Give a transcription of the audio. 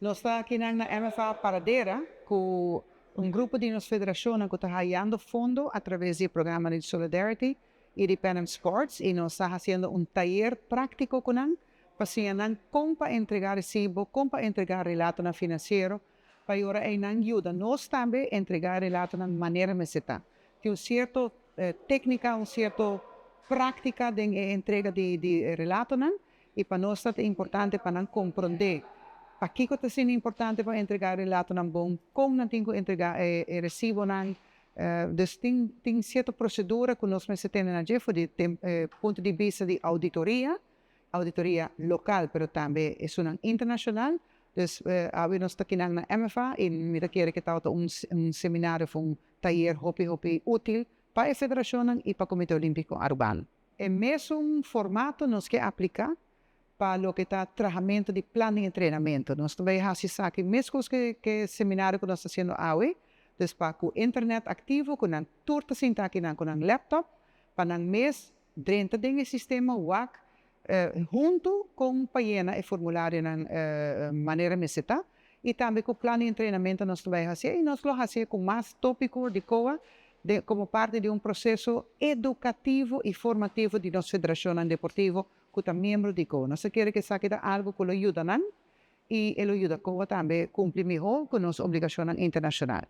Nos ta aki na MFA Paradera ku un grupo di nos federashon ku ta hayando fondo a traves di programa di Solidarity i di Pan Am Sports i nos ta hasiendo un tayer práktiko ku nan pa siña nan kon pa entregá resibo, kon pa entregá relatonan finansiero, pa ora ei nan yuda nos tambe entregá relatonan manera mester ta. Tin un sierto téknika, un sierto práktika den e entrega di relatonan i pa nos ta importante pa nan komprondé pakiko ta siendo importante pa entregá relatonan bon, kon nan tin ku entregá e resibonan. Dus tin sierto prosedura ku nos mester tene na dje for di punto di bista di auditoria, auditoria lokal pero tambe esunnan internashonal. Dus awe nos ta kinan na MFA i mi ta kere ku tabata un seminario of un tayer hopi hopi útil pa e federashonnan i pa Komite Olímpiko Arubano. E mesun formato nos ke apliká pa loke ta trahamentu di plan di entrenamentu. Nos ta bai hasi esaki meskos ku e seminario ku nos ta hasiendo awe, dus pa ku internet aktivo ku nan tur ta sinta akinan ku nan laptop pa nan mes drenta den e sistema wak huntu kon pa yena e formularionan manera mester ta i tambe ku plan di entrenamentu nos ta bai hasi i nos lo hasi ku mas topiko di COA komo parti di un proseso edukativo i formativo di nos federashonnan deportivo ku ta miembro di COA. Nos ta kere ku esaki ta algu ku lo yuda nan i e lo yuda COA tambe kumpli mihó ku nos obligashonnan internashonal.